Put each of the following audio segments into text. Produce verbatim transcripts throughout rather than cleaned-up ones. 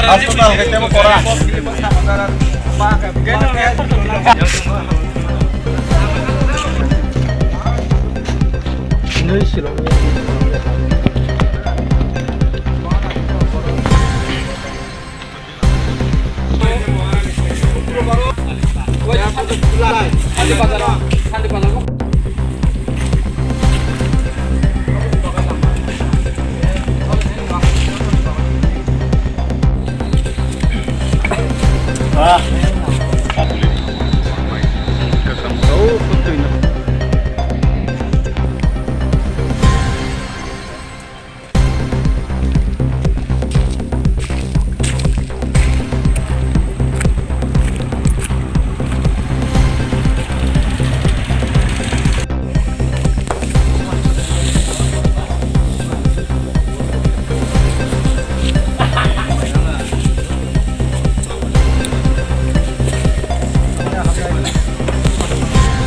Hospital ke temo pora.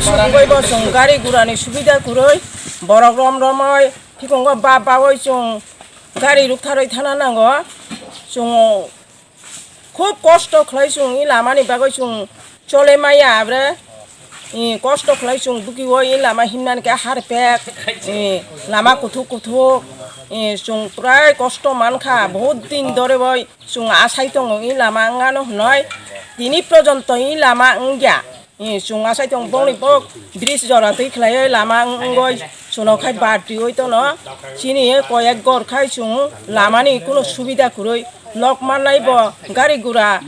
Sugwi bo chwng gari gurani subida kwrwi borok rom romoi. Phikungo ba bawi chwng gari rwktharwi thana nango. Chwng khub kosto khlai chwng i lamani bagwi chwng chole maya abre. I kosto khlai chwng buki o i lama himnani khe harpek. I lama kuthuk kuthuk. I chwng prai kosto mankha, bahut din dore bai chwng asai tongo i lama wngano hwnwi. Tini porjonto i lama wngya. I chwng asai tong bongni bok bridge jora twi khlaiwi lama wng-, wngwi chwngno khai bar twiwi tono. Chini koyek gor khai chwng lamani kuno subida kwrwi nok mannai bo gari gura,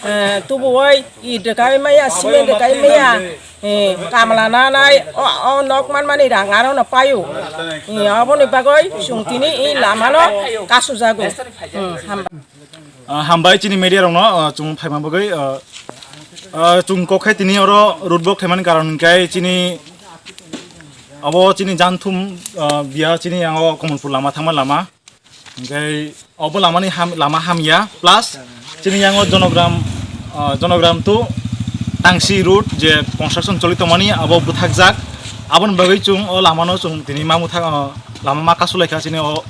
eh, tubuwi i rwkai maya, cement rwkai maya, eh, kamla nanai o, o nok manmani rang aro no paio. I aboni bagwi chwng tini i lamano kasujago. Hmm, hamba. Ah, hambai chini media rokno, ah, chwng phaima bagwi, ah, ah, chwng kok khai tini oro road block khaimani karon hwnkhe chini abo chini Janthum, ah, biya chini yango Kamalpur lama thangma lama. Hwnkhe obo lamani ham, lama hamya plus chini yango Jonogram, ah, Jonogram to Tangsi road je construction choli tongmani abo bwthakjak. Aboni bagwi chwng o lamano chwng tini ma bwthak, ah, lama ma kasulaikha chini o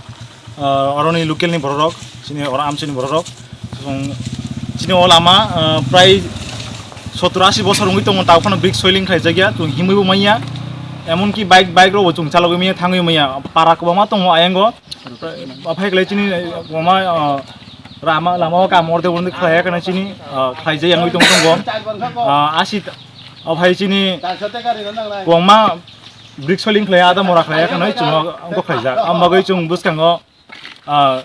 ah, oroni local ni bororok, chini oro amchaini bororok. Chwng, chini o lama, ah, prai sottor ashi bosor wngwi tongo, tao phano brick soiling khlaijakya, chwng himwi bo manya. Emonki bike, bike rokbo chwng chalogwi manya, thangwi manya. Para kwbangma tongo ayango. Aphai khlai chini, ah, kwbangma, ah, lama, lama o kam orde orde khlaiya kana chini, ah, khlaijak yangwi tong tongo. Ah, ashi, aphai chini kwbangma brick soiling khlai, ada mora khlai, khano chwng wngkok khlaijak. Ang bagwi chwng bwskango, ah,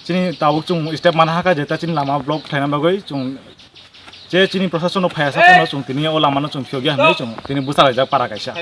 chini tabuk chwng step mana hakha, jeta chini lama block khlaina bagwi chwng je chini proshasonno phaiya sa phano chwng tini o lamano chwng phiyokya hinwi chwng tini bwsalaijak para kaisa.